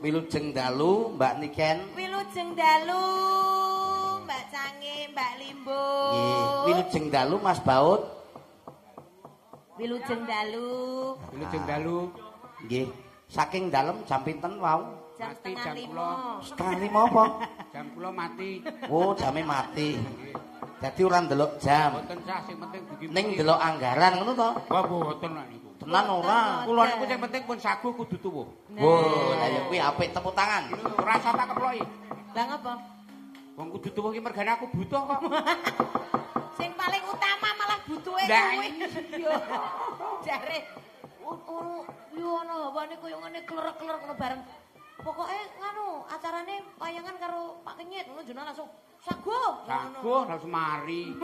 Wilujeng dalu Mbak Niken. Wilujeng dalu Mbak Cange, Mbak Limbo. Nggih, wilujeng dalu Mas Baut. Wilujeng dalu. Wilujeng dalu. Nggih. Saking dalem jam pinten wau? Jam 4:30. 4:30 apa? Jam kula mati. Oh, jame mati. Dadi ora ndelok jam. Mboten sah, sing penting dugi. Ning ndelok anggaran ngono to? Wah, mboten lak niku. Tenan ora. Kula niku sing penting pun sagu kudu tuwuh. Wo, lha ya kuwi apik, tepuk tangan. Ora usah tak keploki. Lah ngapa? Wong kudu tuwuh iki mergane aku butuh kok. Sing paling utama malah butuhe kuwi. Jare yo ana hawane koyo ngene klerek-klerek ngono bareng. Pokoke nganu acarane wayangan karo Pak Kenyit ngono jenengan langsung saguh. Saguh langsung mari.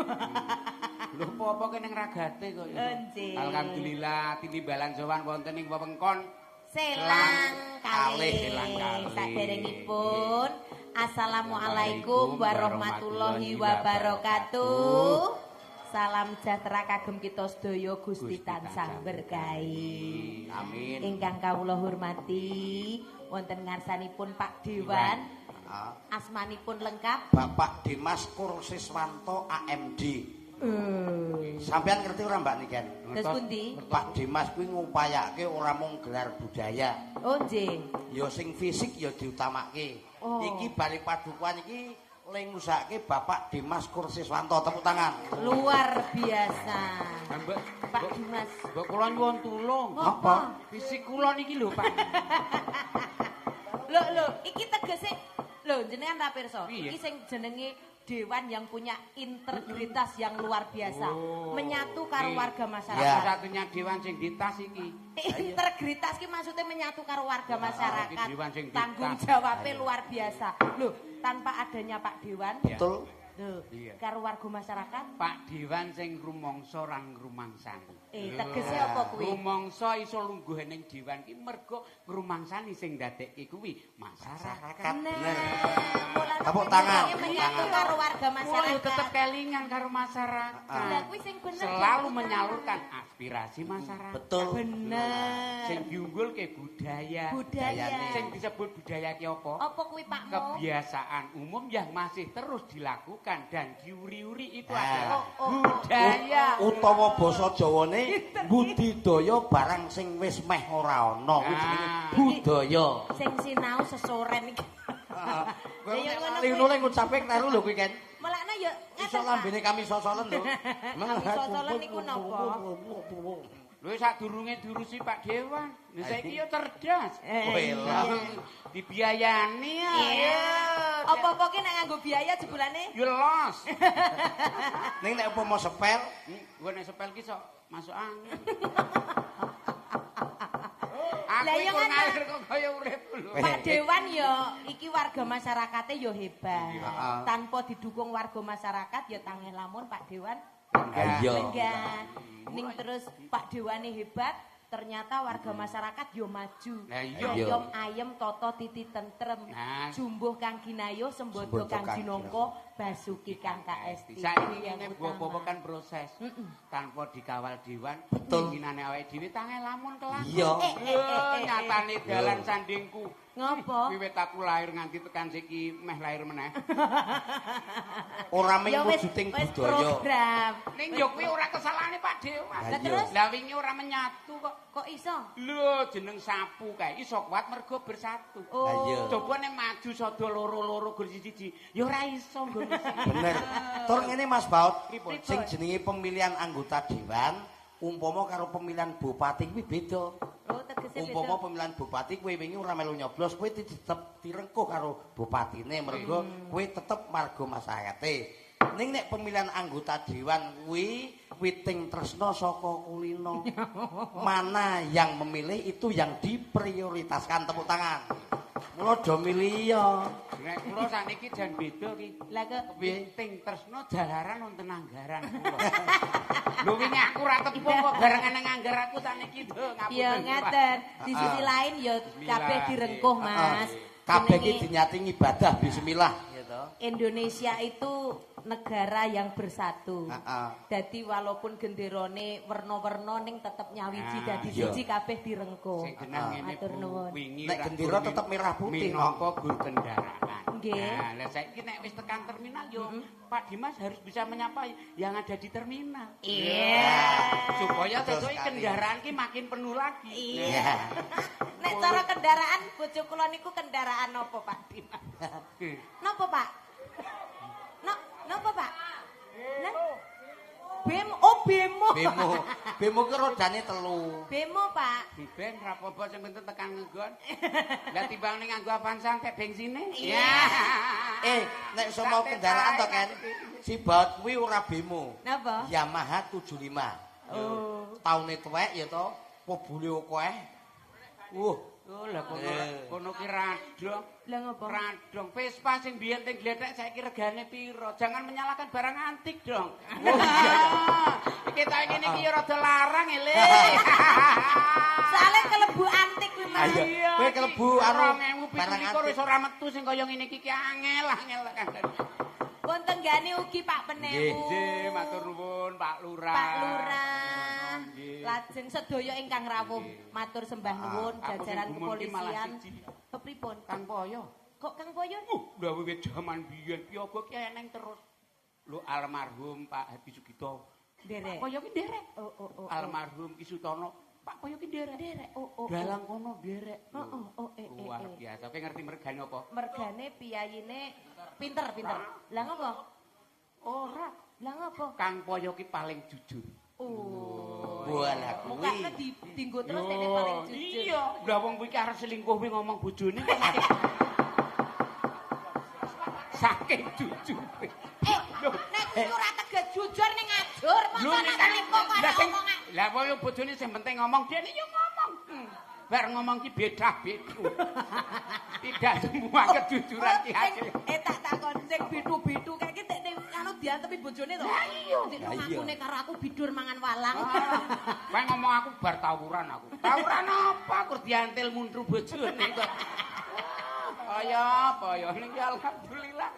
Lho apa-apa kene ning ragate kok ya. Alhamdulillah tinimbalan sowan wonten ing wewengkon Selang Kalih. Selang Kalih. Saderengipun assalamualaikum warahmatullahi wabarakatuh. Salam sejahtera kagem kita sedaya, Gusti tansah berkahi. Amin. Ingkang kawula hormati wonten ngarsanipun Pak Dewan. Asmanipun lengkap Bapak Dimas Kursiswanto AMD. Sampeyan ngerti ora Mbak Niken? Terus pundi? Pak Dimas kuwi ngupayake ora mung gelar budaya. Oh nggih. Ya sing fisik ya diutamake. Oh. Iki bali padukuhan iki le ngusahake Bapak Dimas Kursiswanto, tepuk tangan. Luar biasa. Mbak Pak Dimas. Mbok kula nyuwun tulung. Apa? Fisik kula niki lho, Pak. Lho lho, iki tegese lho jenengan ra pirsa. Iki sing jenenge dewan yang punya integritas yang luar biasa. Oh, menyatu karo warga masyarakat. Ya. Satunya dewan sing ditas iki. Integritas ki maksudnya menyatu karo warga masyarakat. Tanggung jawabnya luar biasa. Loh, tanpa adanya Pak Dewan, betul. Lho, karo warga masyarakat. Pak Dewan sing rumangsa ra ngrumangsani. Tegese apa kuwi? Rumangsa iso lungguh ning dewan ki mergo ngrumangsani sing ndadekke kuwi masyarakat. Bener. Tepuk tangan. Menyatu karo warga masyarakat. Kuwi tetep kelingan karo masyarakat. Lah kuwi sing bener. Selalu menyalurkan aspirasi masyarakat. Betul. Bener. Sing diunggulke budaya. Budaya. Sing disebut budaya ki apa? Apa kuwi Pak Mo? Kebiasaan umum yang masih terus dilakukan dan diuri-uri itu adalah budaya. Utawa basa Jawane budidaya barang sing wis meh ora ana kuwi jenenge budaya. Sing sinau sesoren iki. Kowe lha ngucape kleru lho kuwi kan. Mulane ya iso lambene kami sosolen lho. Kami sosolen niku napa? Lho sadurunge diurusi Pak Dewan. Lha saiki ya cerdas. Dibiayani ya. Apa-apa ki nek nganggo biaya jebulane? Ya los. Ning nek upama sepel, gue nek sepel ki sok masuk angin. Aku iku ngalir kok kaya urip lho. Pak Dewan ya iki warga masyarakate ya hebat. Tanpa didukung warga masyarakat ya tangeh lamun Pak Dewan. Iya. Ning terus Pak Dewane hebat, ternyata warga masyarakat yo maju. Ayom ayem toto titi tentrem. Jumbuh kang ginayo, sembodo kang jinongko, basuki kang KST. Saiki ngene apa-apa kan proses. Tanpa dikawal dewan, pinginane awake dhewe tangeh lamun kelakon. Iya. Nyatane dalan sandingku. Ngopo? Wiwit aku lahir nganti tekan siki meh lahir meneh. Ora mung wujuding budaya. Ning yo kuwi ora kesalahane Pak Dewan. Lah terus? Lah wingi ora menyatu kok. Kok iso? Lho jeneng sapu kae iso kuat mergo bersatu. Oh. Coba nek maju sada loro-loro gur siji-siji ya ora iso nggon. Bener. Tur ngene Mas Baut, sing jenenge pemilihan anggota dewan umpama karo pemilihan bupati kuwi beda. Oh, tegese beda. Umpama pemilihan bupati kowe wingi ora melu nyoblos, kowe tetep direngkuh karo bupatine mergo kowe tetep marga masyarakate. Ning nek pemilihan anggota dewan kuwi witing tresna saka kulino. Mana yang memilih itu yang diprioritaskan, tepuk tangan. Mula do milih ya. Nek kula sakniki jan beda iki. Lah kok witing tresna jalaran wonten anggaran kula. Lho wingi aku ora tepung kok barengan nang anggar aku sakniki lho ngapunten. Ya ngaten. Di sisi lain ya kabeh direngkuh Mas. Kabeh iki dinyati ngibadah bismillah gitu. Indonesia itu negara yang bersatu. Dadi walaupun genderane werna-werna ning tetep nyawiji dadi siji kabeh direngkuh. Sing genah ngene Bu, wingi nek gendera tetep merah putih minangka gur kendaraan. Nggih. Nah, lah saiki nek wis tekan terminal yo Pak Dimas harus bisa menyapa yang ada di terminal. Iya. Supaya sesuk kendaraan ki makin penuh lagi. Iya. Nek cara kendaraan bojo kula niku kendaraan napa Pak Dimas? Napa Pak? Napa Pak? Bemo, oh bemo. Bemo. Bemo ki rodane 3. Bemo, Pak. Ben ra apa-apa sing penting tekan nggon. Lah timbang ning nganggo Avanza entek bensine. Iya. Nek iso mau kendaraan to Ken. Si Baut kuwi ora bemo. Napa? Yamaha 75. Oh. Taune tuwek ya to, pobule akeh. Oh lah kono ki radong. Lah ngopo? Radong Vespa sing biyen teng glethek saiki regane piro? Jangan menyalahkan barang antik dong. Oh iya. Iki ta ngene iki ya rada larang ele. Soale kelebu antik kuwi Mas. Kowe kelebu anu barang antik wis ora metu sing kaya ngene iki ki angel angel kan. Wonten nggane ugi Pak Penewu. Nggih, matur nuwun Pak Lurah. Pak Lurah. Lajeng sedaya ingkang rawuh matur sembah nuwun jajaran kepolisian. Kepripun? Kang Poyo. Kok Kang Poyo? Lha wiwit jaman biyen piyaga ki eneng terus. Lho almarhum Pak Habi Sugito. Nderek. Pak Poyo ki nderek. Oh. Almarhum Ki Sutono, Pak Poyo ki nderek. Nderek. Oh. Dalang kono nderek. Oh. Luar biasa. Kowe ngerti mergane apa? Mergane piyayine pinter. Lah ngopo? Ora. Lah ngopo? Kang Poyo ki paling jujur. Oh. Walah kuwi. Mukane dinggo terus dene paling jujur. Iya, lah wong kuwi arep selingkuh kuwi ngomong bojone kok saking jujur. Nek kuwi ora tegas jujur ning ngajur, mosok nek selingkuh kok ora ngomong. Lah wong bojone sing penting ngomong dene yo ngomong. Bar ngomong ki beda-beda. Tidak semua kejujuran ki hasil. Tak takon sing bitu-bitu kae iki tekne anu diantepi bojone to. Lah iya. Ngakune karo aku bidur mangan walang. Kowe ngomong aku bar tawuran aku. Tawuran apa? Aku diantil muntru bojone kok. Kaya apa ya ning alhamdulillah.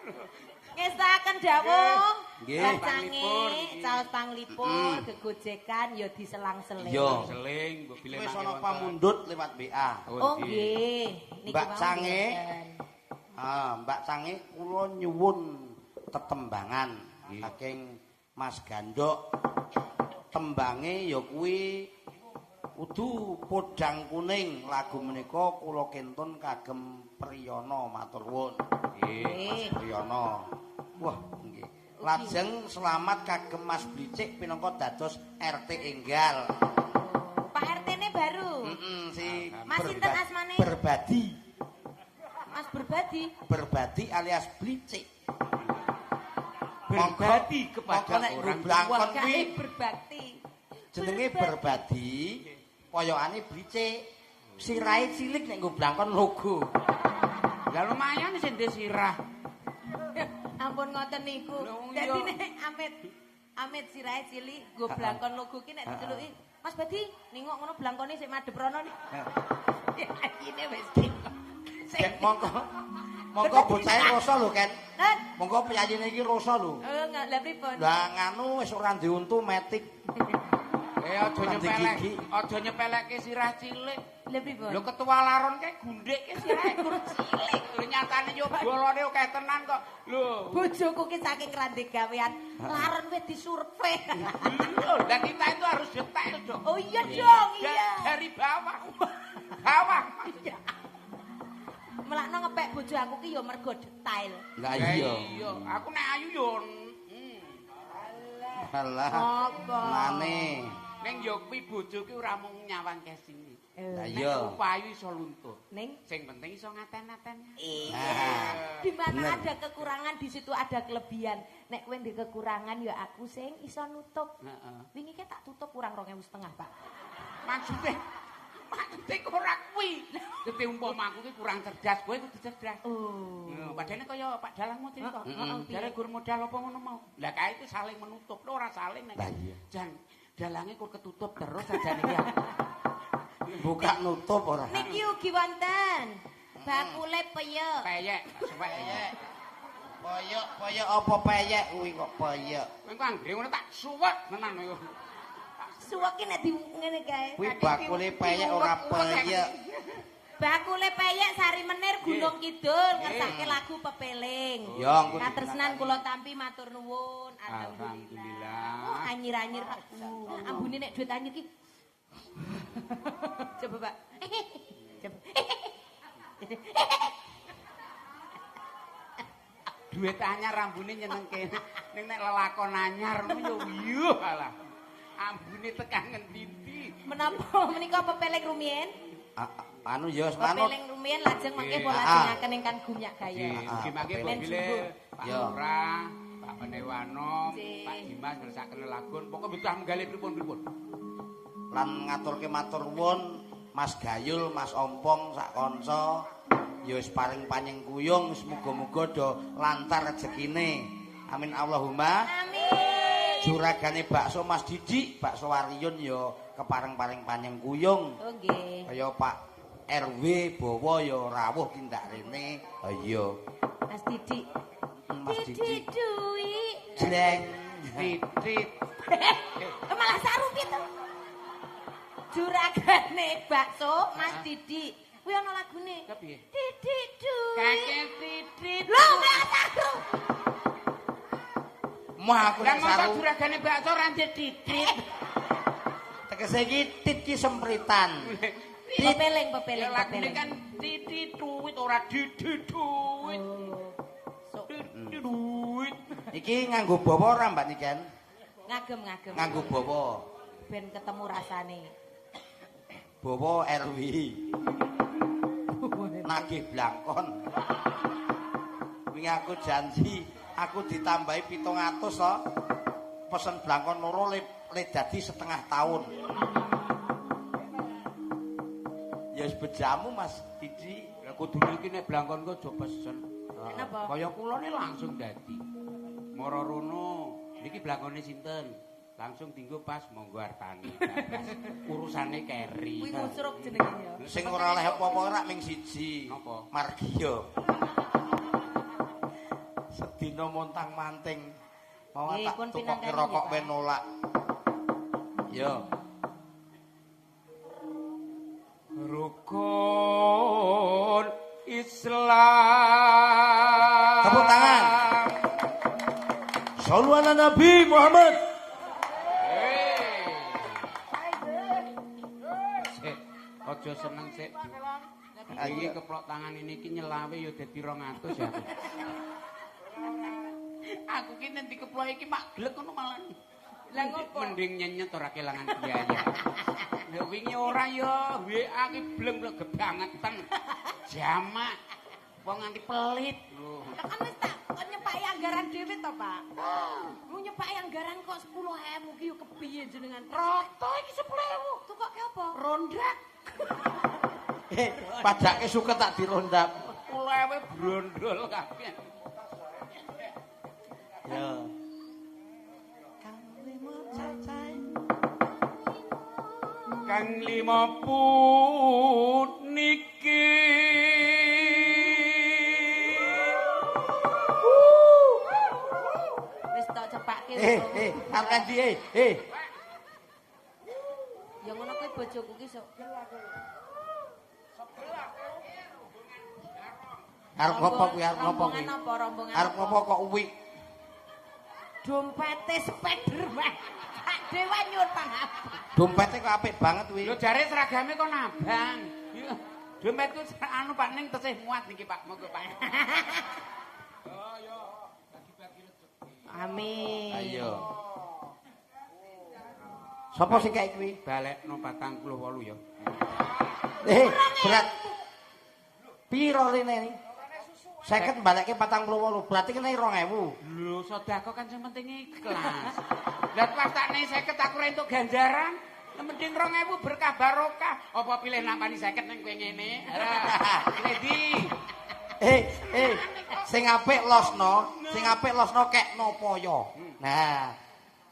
Ngestaken dawuh. Nggih. Sange caos panglipur gegojekan ya diselang-seling. Iya. Seling mbok bilih wis ana pamundhut lewat WA. Oh nggih. Mbak Sange. Ah, Mbak Sange kula nyuwun tetembangan saking Mas Gandok. Tembange ya kuwi kudu Podang Kuning, lagu menika kula kentun kagem Priyono, matur nuwun. Nggih, Mas Priyono. Wah, nggih. Lajeng selamat kagem Mas Blicik pinangka dados RT enggal. Pak RT-ne baru. Si Mas sinten asmane? Berbadi. Mas Berbadi. Berbadi alias Blicik. Berbadi kepada orang tua. Berbakti. Jenenge Berbadi, koyokane Blicik. Sirahe cilik nek nggo blangkon logo. Lah lumayan sing ndek sirah. Ampun ngoten niku. Dadi nek amit sirahe cilik nggo blangkon logo ki nek diceluki, Mas Badi ningok ngono blangkone sik madhep rono nih. Ayine wis ki. Mongko mongko bocahe rasa lho, Ken. Mongko piyayine iki rasa lho. Oh, lha pripun? Lah nganu wis ora diuntu metik. Aja nyepelek, aja nyepelekke sirah cilik. Lha pripun? Lho ketua laron kae gundheke sirahe gur cilik. Lho nyatane yo bolone akeh tenan kok. Lho, bojoku ki saking ra ndek gawean, laron wis disurvei. Lho, lah kita itu harus detail dong. Oh iya dong, iya. Dari bawah. Bawah. Melakno ngepek bojo aku ki yo mergo detail. Lah iya. Iya, aku nek ayu yo. Alah. Apa? Mane. Ning yo kuwi bojo ki ora mung nyawang kesini. Lah iya. Nek upayu iso luntur. Ning sing penting iso ngaten-aten. Iya. Di mana ada kekurangan di situ ada kelebihan. Nek kowe ndek kekurangan ya aku sing iso nutup. Heeh. Wingi ki tak tutup kurang 2.500, Pak. Maksude ora kuwi. Dadi umpama aku ki kurang cerdas, kowe kudu cerdas. Oh. Padahal kaya Pak Dalangmu cerita. Jare gur modal apa ngono mau. Lah kae itu saling menutup, lho ora saling nek. Jan dalange kur ketutup terus ajane iki. Buka nutup ora. Niki ugi wonten. Bakule peyek. Peyek, suwek. Peyek, peyek apa peyek kuwi kok peyek. Kowe kok anggere ngono tak suwek tenan kowe. Suwek ki nek di ngene kae. Kuwi bakule peyek ora peyek. Bakule peyek Sari Menir Gunung Kidul ngersake lagu Pepeling. Katresnan kula tampi matur nuwun. Alhamdulillah. Oh, anyir-anyir. Ambune nek duit anyir ki. Coba, Pak. Coba. Duit anyar ambune nyenengke. Ning nek lelakon anyar ngono yo yuh alah. Ambune tekan ngendi-endi. Menapa menika pepeling rumiyin? Anu ya wis manut. Pepeling rumiyin lajeng mangke kula lajengaken ingkang gumyak gaya. Nggih, mangke bile Pak Lurah, Pak Penewano, Pak Dimas ngersakaken lelagon. Pokoke betah menggalih pripun-pripun. Lan ngaturke matur nuwun Mas Gayul, Mas Ompong sak kanca ya wis paring panyengkuyung, muga-muga do lancar rezekine. Amin Allahumma. Amin. Juragane bakso Mas Didik, bakso Wariyun ya kepareng-pareng panyengkuyung. Oh nggih. Kaya Pak RW Bawa ya rawuh tindak rene. Ha iya. Mas Didik. Mas Didik. Dui. Jleng. Titit. Malah saru pitu. Juragane bakso Mas Didik. Kuwi ana lagune. Kepiye? Didik duwi. Kakek titit. Lho malah saru. Mah aku nek saru. Juragane bakso ora ndek titit. Tegese iki tit ki sempritan. Pepeling, pepeling, lagune kan titit duit ora didit duit. Duit. Iki nganggo bawa ora Mbak Niken? Ngagem-ngagem. Nganggo bawa. Ben ketemu rasane. Bawa RW. Nagih blangkon. Wingi aku janji aku ditambahi 700 to. Pesen blangkon loro le dadi setengah tahun. Ya wis bejamu Mas Didi. Lah kudune iki nek blangkon kok aja pesen. Kenapa? Kaya kula ne langsung dadi. Mara rono, niki blangkone sinten? Langsung dinggo pas monggo hartane. Urusane keri. Kuwi ngusruk jenenge ya. Sing ora oleh apa-apa ora ming siji. Napa? Margiya. Sedina montang-manting. Mau tak tukokke rokok ben nolak. Yo. Rukun Islam. Tepuk tangan. Shallu ala Nabi Muhammad. Aja seneng sik. Iki keplok tangan ini iki nyelawe ya dadi 200 ya. Aku ki nek dikeplok iki mak glek ngono malah. Lah ngopo? Mending nyenyet ora kelangan biaya. Lha wingi ora ya WA ki bleng-bleng gebangetan. Jamak. Wong nganti pelit. Lho. Kan wis tak kok nyepaki anggaran dhewe to, Pak. Mu nyepaki anggaran kok 10.000 ki yo kepiye jenengan? Roto iki 10.000. Tukoke apa? Rondak. Padake suket tak dirondap. 10.000 brondol kabeh. Ya. Kang limo cacahe. Kang limo puniki. Wis tok cepake. Arep endi Ya ngono kuwi bojoku ki sok. Arep ngopo kuwi, arep ngopo kuwi? Arep ngopo kok uwi? Dompete Spiderman. Pak Dewa nyuwun pangapura. Dompete kok apik banget kuwi. Lho jare seragame kok nabang. Dompetku anu Pak ning tesih muat niki Pak, monggo Pak. Oh yo, bagi-bagi rezeki. Amin. Ayo. Sapa sing kae kuwi? Balekno 48 ya. Berat. Piro rene iki? 50 balekke 48, berarti kene 2000. Lho, sedekah kan sing penting ikhlas. Lah pas tak ning 50 aku ora entuk ganjaran. Mending 2000 berkah barokah. Apa pilih nampani 50 ning kowe ngene? Pilih ndi? Sing apik losno, sing apik losno kekno poyo. Nah,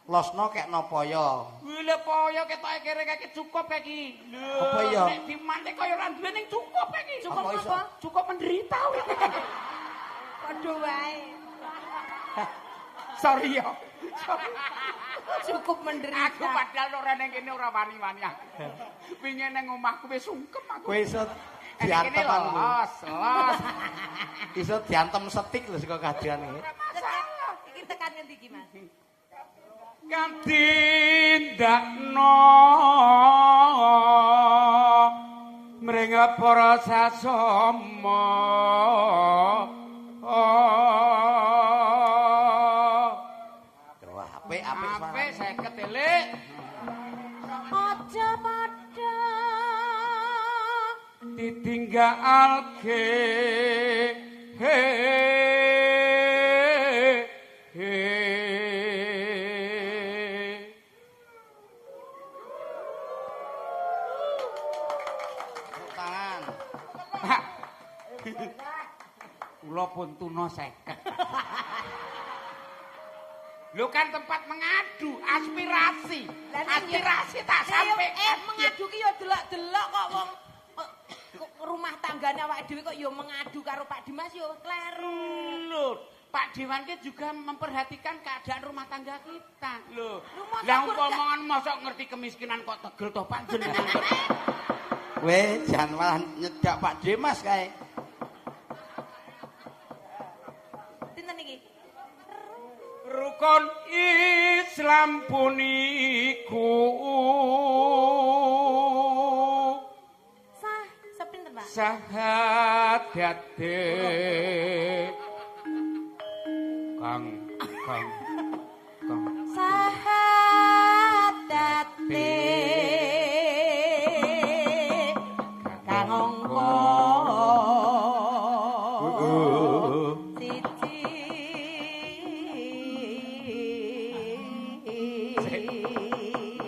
losno kekno poyo. Lho poyo ketoke kere kaki cukup iki. Lho, nek dimante kaya ora duwe ning cukup iki. Cukup apa? Cukup menderita urip. Padha wae. Sorry yo. Cukup menderita. Aku padahal ora ning kene ora wani-wani aku. Wingi ning omahku wis sungkem aku. Kowe iso diantem aku. Los, los. Iso diantem setik lho saka kajian iki. Iki tekan ngendi iki, Mas? Kandindakno mring para sasama. Wah, apik apik apik 50 elik. Aja padha ditinggalke. He he. Tangan. Pak. Kula pun tuna 50. Lho kan tempat mengadu, aspirasi. Aspirasi tak sampai. Mengadu ki ya delok-delok kok wong rumah tanggane awake dhewe kok ya mengadu karo Pak Dimas ya kleru. Lho, Pak Dewan ki juga memperhatikan keadaan rumah tangga kita. Lho. Lah umpama mosok ngerti kemiskinan kok tegel toh panjenengan. Weh, jan malah nyedak Pak Dimas kae. Pinten iki? Rukun Islam puniku. Sah, sepinten, Pak? Sahadate. Kang kang kang. Sahadate. Kang angka siji.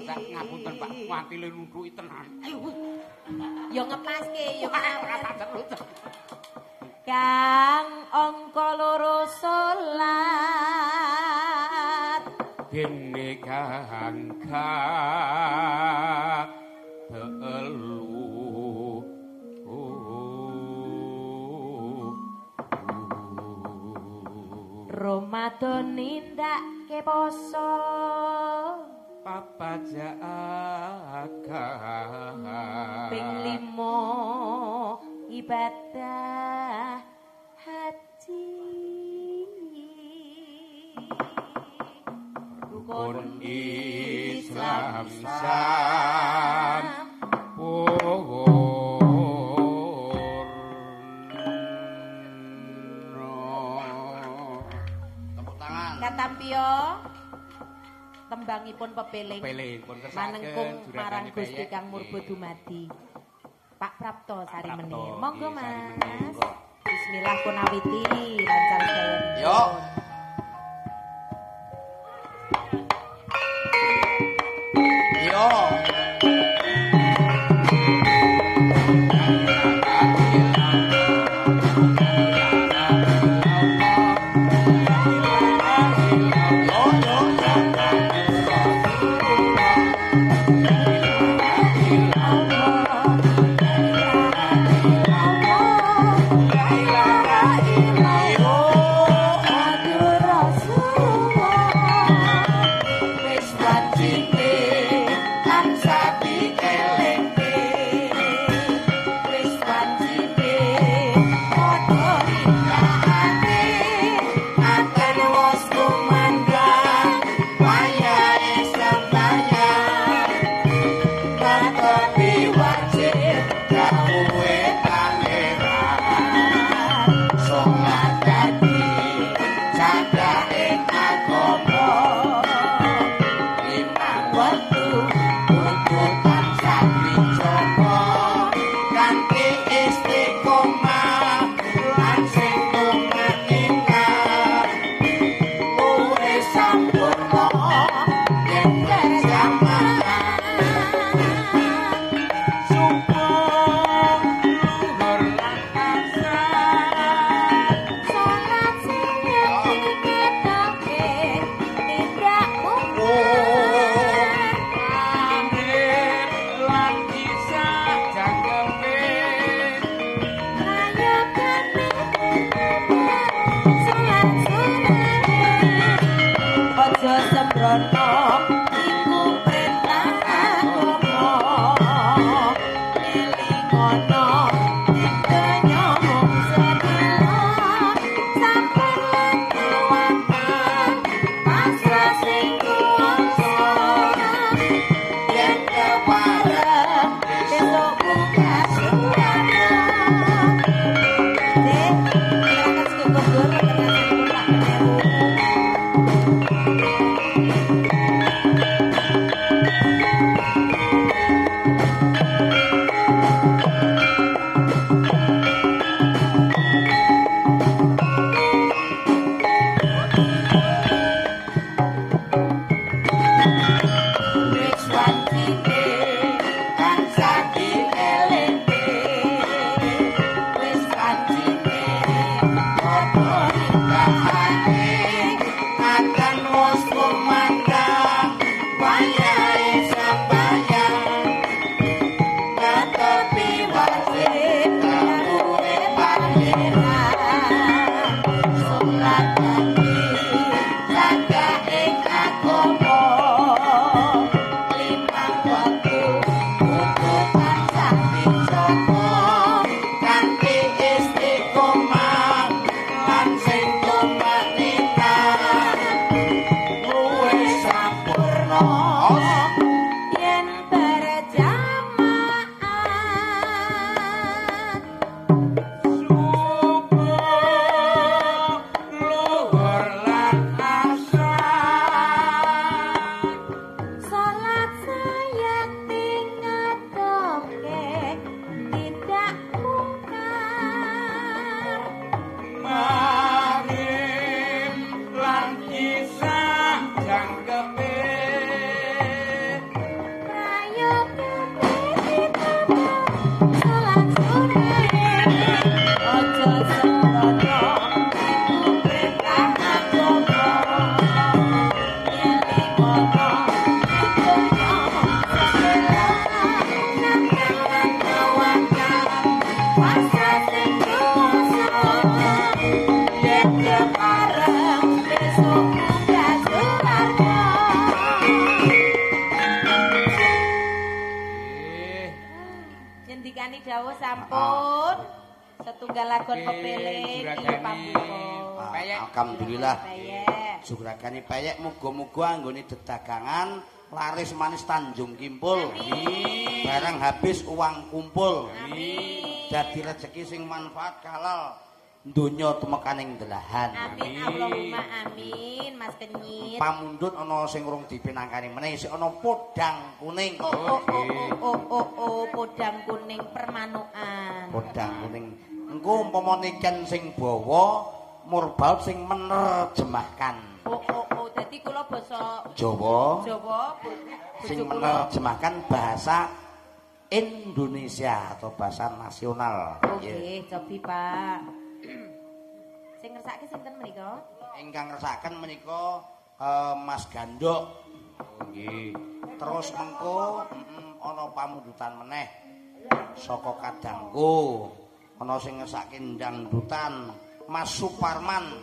Sak ngapunten Pak, watile nuthuki tenan. Ya ngepaske ya ora tak terus. Kang angka loro salat dene kang telu. Ramadan nindakake poso papa jaga ping 5 ibadah haji. Rukun Islam sampurna. Tepuk tangan. Katampio tembangipun pepeling manengkung marang Gusti Kang Murba dumadi. Pak Prapto Sarimenir. Monggo Mas. Bismillah punawiti lancar sedaya. Yo. Yo. istiqomah lan sing tumaninah luwih sampurna yen berjamaah. Subuh luhur lan asar. Salat sing diketoke tidak mungkar. Maghrib lan isya jangkepe. Prayogane salat sunah. Aja sembrono iku perintah agama. Elingono ing donya mung sedina. Sabar lan tawakal pasrah sing kuwasa. Yen kepareng Besok buka suara. Dek, silakan sego gonggor wonten Pak Menewu. Wis wancine tansah dielingke. Wis wancine padha nindakake akan wis kumandhang wayahe sembahyang netepi wajib dawuhe pangeran. Salat kanthi jaga ing agama limang wektu kudu tansah dijaga. Kanthi istiqomah lan sing tumaninah luwih sampurna Yen berjamaah. Subuh luhur lan asar. Salat sayakti ngetoke tidak mungkar. Maghrib lan isya jangkepe. Prayogane ditata salat sunah. Aja sembrono iku perintah agama. Elingono ing donya mung sedina. Sabar lan tawakal pasrah sing kuwasa. Yen kepareng besok munggah swarga. Nggih. Nyendikani dawuh sampun. Setunggal lagon pepeling ing pambuka. Peyek. Alhamdulillah. Peyek. Juragane peyek muga-muga anggone dedagangan laris manis Tanjung Kimpul. Amin. Barang habis uang kumpul. Amin. Dadi rejeki sing manfaat halal donya tumekaning delahan. Amin Allahumma amin Mas Kenyit. Pamundhut ana sing urung dipinangkani meneh isih ana podang kuning. Oh oh oh oh oh oh oh podang kuning permanukan. Podang kuning. Engko umpama niken sing bawa murbaut sing menerjemahkan. Oh oh oh dadi kula basa Jawa Jawa sing bojo kula. menerjemahkan bahasa Indonesia atau bahasa nasional. Oke, cobi Pak. Sing ngersake sinten menika? Ingkang ngersakaken menika Mas Gandok. Oh nggih. Terus mengko ana pamundutan meneh saka kadangku. Ana sing ngersake dangdutan Mas Suparman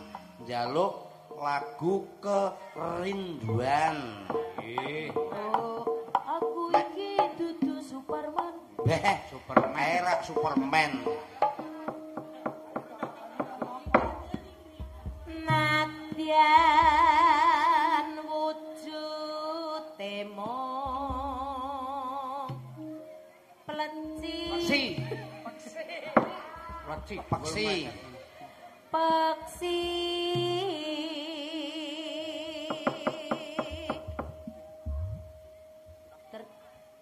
njaluk lagu Kerinduan. Nggih. Oh, aku iki dudu Suparman. Beh, Superman. Era Superman. Nadyan wujud mung pleci. Peksi. Pleci. Peksi. Peksi.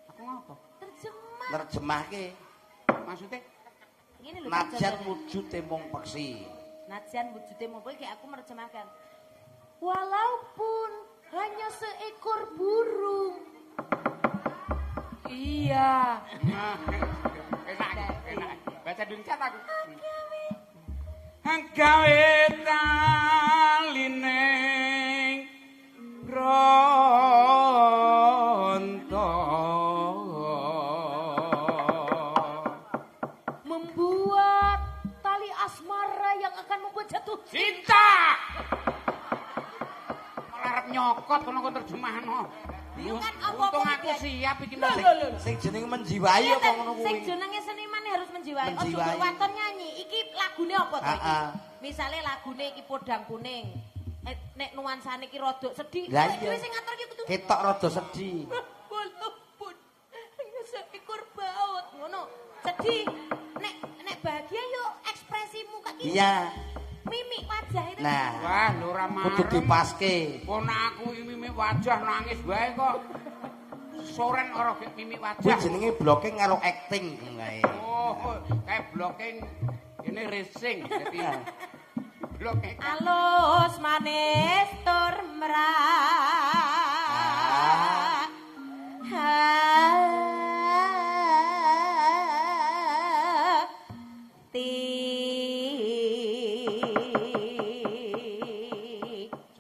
Aku ngapa? Terjemah. Nerjemahke. Maksudnya? Ngene lho. Najan wujude mung peksi. Najan wujude mung peksi aku menerjemahkan. Walaupun hanya seekor burung. Iya. Enak, enak. Baca Indonesia aku. Gawe taline ronto. Membuat tali asmara yang akan membuat jatuh cinta. Malah arep nyokot kono kon terjemahno. Kan apa-apa untung aku siap iki sing jenenge menjiwai apa ngono kuwi. Sing jenenge seniman harus menjiwai. Ojo waton nyanyi. Iki lagune apa to iki? Misale lagune iki Podang Kuning. Nek nuansane iki rada sedih. Dhewe sing ngatur iki kudu ketok rada sedih. Walaupun hanya seekor baut ngono. Sedih. Nek nek bahagia yo ekspresimu kak iki. Iya. Mimik wajah itu. Nah, wah lho ora marem. Kudu dipaske. Pon aku mimik wajah nangis wae kok. Soren ora gek mimik wajah. Kuwi jenenge blocking karo acting kae. Oh, kae blocking ini racing dadi blocking. Alus manis tur merak.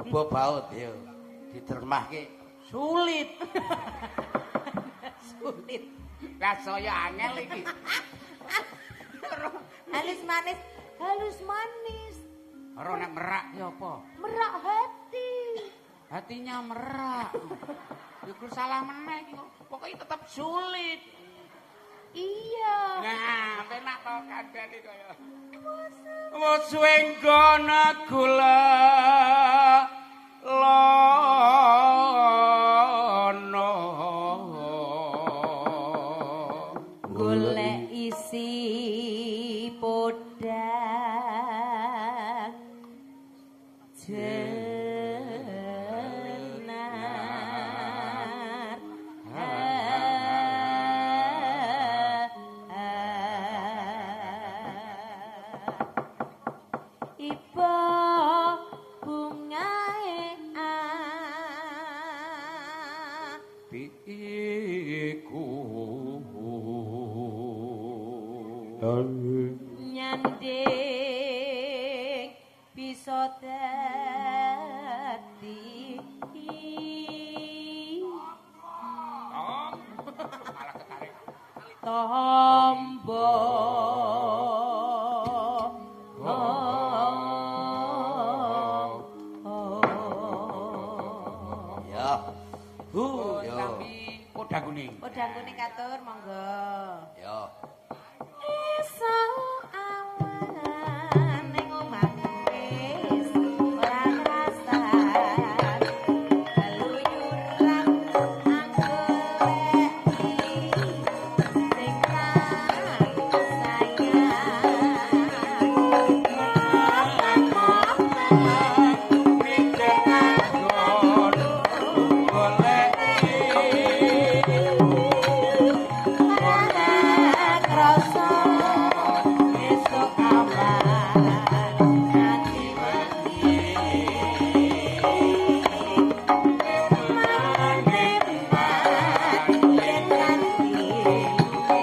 Coba baut yo ditermahke sulit. Sulit. Lah saya angel iki. Halus manis, halus manis. Ora nek merak ki apa? Merak hati. Hatinya merak. Iku salah meneh iki kok. Pokoke tetep sulit. Iya. Nah, penak to kandhane kaya. Wes wenggone gula lono golek isi podang jenar iba bungae iku nyanding bisa dadi malah ketarik tombo. Ya. Hu yo. Podang kuning. Podang kuning katur monggo. Ya. Esuk awan ning omahku wis ora krasan. Keluyuran anggoleki sing tak sayang. Ora krasa esuk awan nganti wengi. Eman-eman yen nganti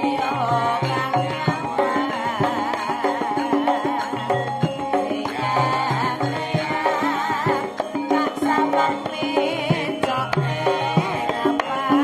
liya kang nyaman. Reyak-reyak tak sawang mencok ning apang.